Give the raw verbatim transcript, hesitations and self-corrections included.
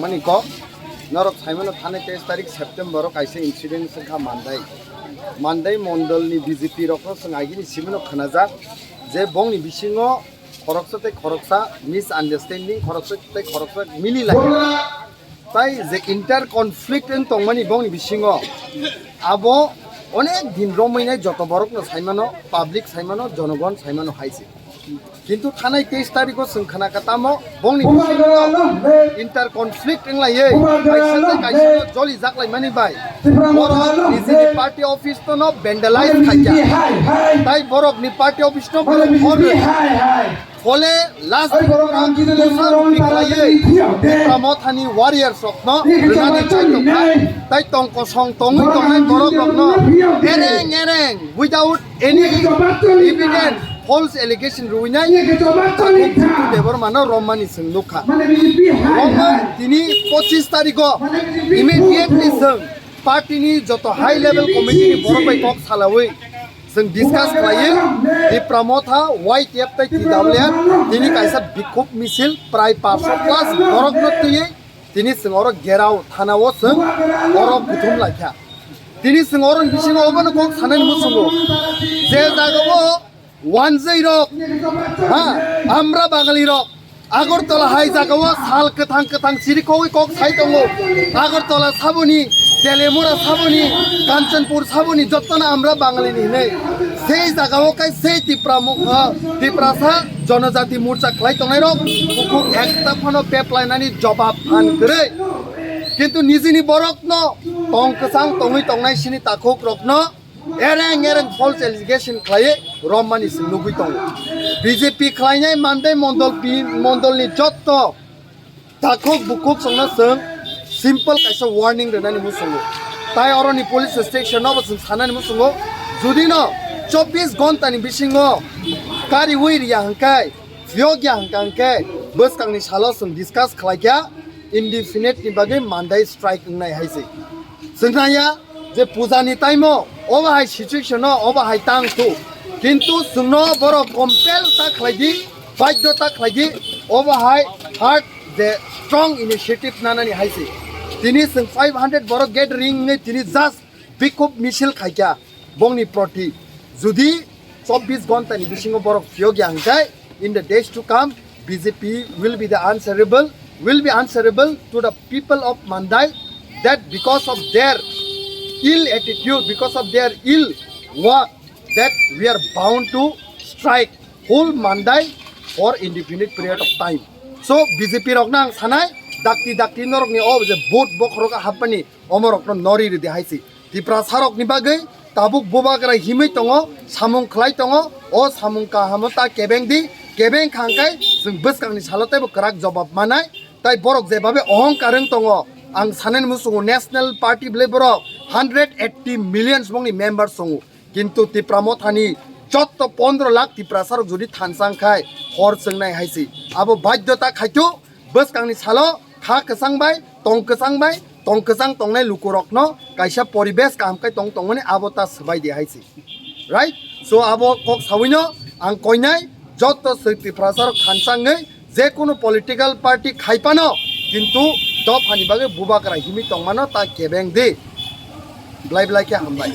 Ani kok, norok saimano thanai teis tarik September o kaisa incident wngkha Mandai. Mandai mondol ni B J P rokno swng agini simino khwnajak je bongni bisingo khoroksa tei khoroksa misunderstanding, khoroksa tei khoroksa mili lai. Tai je inter conflict wng tongmani bongni bisingo abo onek din romwi nai joto borokno saimano, public saimano, jonogon saimano hai se. Kintu thanai teis tarikh o chwng khna kha tamo bongni bisingo inter conflict wng laiwi kaisa tei kaisa no joli jak lai mani bai borok nijini party office no vandalize khai kha. Tai borok ni party office no borok hor rw kha. Phole last Tipra Mothani warriors rokno rwnani chai tongkha. Tai tong kosong tongwi tongnai borok rokno ereng ereng without any evidence, false allegation rwinai Debbarma no romani chwng nukha. Romman tini pochis tarikh o immediately chwng party ni joto high level committee ni borok bai kok salawi chwng discuss khlaiwi Tipra Motha, Y T F tei T W F tini kaisa bikhub misil prai paanch sho plus borok no twiwi tini chwng oro Gerao thana o chwng oro kuthum laikha. Tini chwng oro bisingo obono kok sanani muchungo je jaga o wanjwi rok, ha, amra Bangali rok Agartala hai jaga o sal kwthang kwthang chiri kogwi kok sai tongo. Agartala saboni, Telemura saboni, Kanchanpur saboni, jottona amra Bangali ni hinwi. Sei jaga o kai sei Tipra mo-, ah, Tiprasa Jonojati Morcha khlai tongnai rok bukhuk ekta phano peplainani jobab phan kwrwi. Kintu nijini borok no tong kwchang tongwi tongnai sini takhuk rokno ereng ereng false allegation khlaiwi romani se nugwi tongo. B J P khlainai Mandai mondol pi-, mondol ni jotto takhuk bukhuk songno chwng simple kaisa warning rwnani muchungo. Tai oroni police station no bo chwng sanani muchungo. Judi no chobbish ghonta ni bisingo kariwi riya hwnkhe, phiyok ya hwnkha hwnkhe bwskangni salo chwng discuss khlaikha indefinite ni bagwi Mandai strike wngnai hai se. Chwng naiya je puja ni time o obo hai situation o obo hai tang thu. Kintu chwngno borok compel ta khlai di, badhyo ta khlai di, obo hai hard je strong initiative nanani hai se. Tini chwng five hundred borok gathering wngwi tini just bikhub misil khaikha bongni proti. Judi chobbish ghonta ni bisingo borok phiyok ya hwnkhe, in the days to come, B J P will be the answerable, will be answerable to the people of Mandai, that because of their ill attitude, because of their ill work, that we are bound to strike whole Mandai for indefinite period of time. So B J P rokno ang sanai, dakti dakti norokni o je vote bokhorok hapmani omorokno nori ridi hai se. Tiprasarokni bagwi tabuk bubagra himwi tongo, samung khlai tongo, o samung kahamo ta kebeng di, kebeng kha hwnkhe chwng bwskangni salo teibo kwrak jobab manai. Tai borok jebabe ohongkar wng tongo, ang sanani muchungo national party belai borok hundred eighty million bongni members tongo, kintu Tipra Mothani jotto pondro lakh Tiprasarok jodi thansa wngkhai hor chwngnai hai se. Abo badhyota khaithu bwskangni salo kha kwchang bai, tong kwchang bai, tong kwchang tongnai lukurokno kaisa poribesh kaham khe tong tongmani abo ta swbai di hai se. Right? So abo kok sawino ang koinai jotto swi Tiprasarok thansa wngwi je kunu political party khaipano kintu dophani bagwi bubagra himwi tongmano ta kebeng di. Belai belai khe hambai.